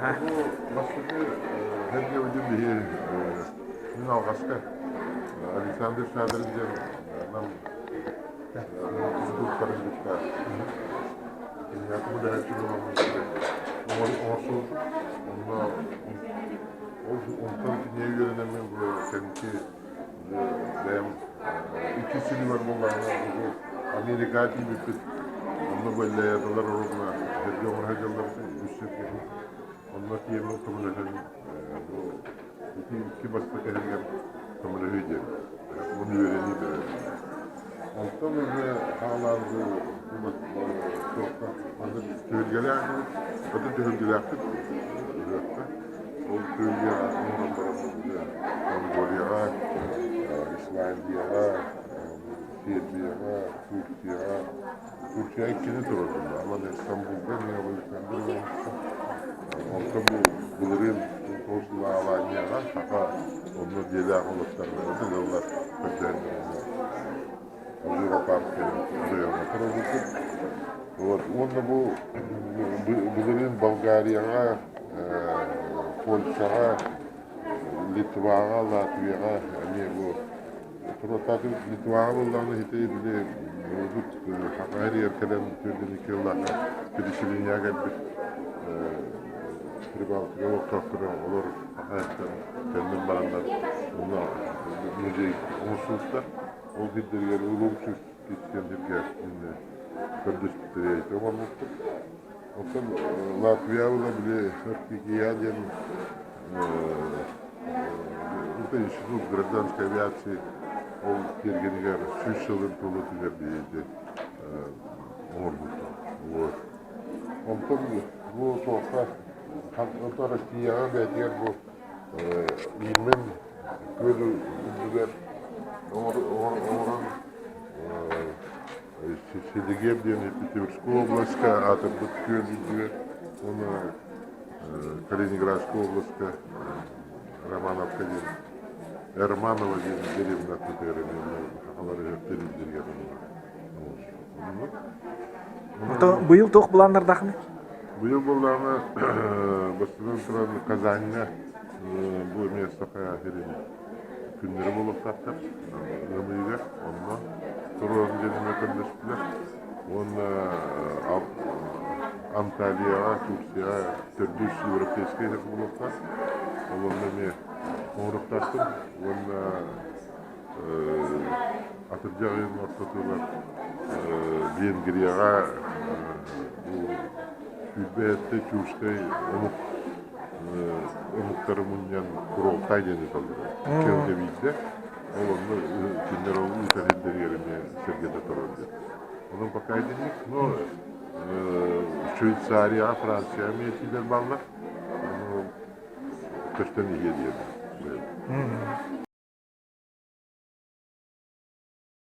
Бу бастакы сэргэбитин биһи мин алҕаска Александр Шадрин диэн нам скульпторын кытта киниэхэ көмөлөһөөччү буоламмын оҥорсубуппут. Онно ол онтон кинигэ үөрэнэммин бу кэнники бэйэм иккис сылыгар буоллаҕына бу Америкаҕа тиийбиппит. Онно бэллэйэтэлэр оруобуна сэргэ оҥоро сылдьаллар үс сэргэни. Онно тиийэммин көмөлөһөн бу ити икки бастакы эһигэр көмөлөһүү диэн уонна үөрэнии бэрэ. Онтон уже хаалаан бу туохха маннык түһүлгэлээх атын түһүлгэлээхпит ыһыахха. Ол түһүлгэ оҥорон баран Монголияҕа, Исландияҕа, Сербияҕа, Турцияҕа, Турция иккини турар Аман Стамбулга эмиэ Александр Ивановичка. Онтон бу былырыын Аланияҕа саха онно дьиэлээх олохтоохтор ыаллар көрдөөн Алжира парк оройуоҥҥа турарбыт. Вот. Уонна бу былырыын Болгарияҕа, Польшаҕа, Литваҕа, Латвияҕа эмиэ бу туруортаатыбыт. Литваҕа буоллаҕына ити били урут Саха сиригэр кэлэн 42 сыллаахха переселениеҕа кэлбит Прибалтика олохтоохторо олор Саха сириттэн төннөн бараннар онно музей оҥорсубуттар. Ол сирдэригэр Улуу диэн сиргэ көрдөспүттэрэ оҥорбуппут. Оттон Латвия була били РККА диэн институт гражданской авиации ол тиэргэнигэр 100 сылын туолуутугар биһиги оҥорбуппут. Вот. Онтон бу туохха онтон Россияҕа бэйэтигэр бу Ильмень күөл үрдүгэр оҥорон Селигер диэн Петербургскай областка аатырбыт күөл үрдүгэр уонна Калининградскай областка Романовка диэн Романово диэн деревня аттытыгар эмиэ сахалар ыһыахтыыр үрдүгэр Быйыл туох былааннардааххыный? Быйыл буоллаҕына бастатан туран Казаньҥа бу эмиэ саха сирин күннэрэ буолуохтаахтар ыам ыйыгар онно туруоран диэн эмиэ көрдөстүлэр уонна Анталияҕа Турцияҕа төрдүс европейскай ыһыах буолуохтаах ол онно эмиэ оҥоруохтаахпын уонна атырдьах ыйын ортотугар Венгрияҕа бу 27 тюркскай омук омуктары мунньан Курултай диэн ыыталлар. Кэлгэ биирдэ. Ол онно кинилэр ол ыытар сирдэригэр эмиэ сэргэтэ турар диэн. Онон пока итинник, но Швейцарияҕа, Францияҕа эмиэ этиилэр бааллар. Ону көстөн иһиэ диэн.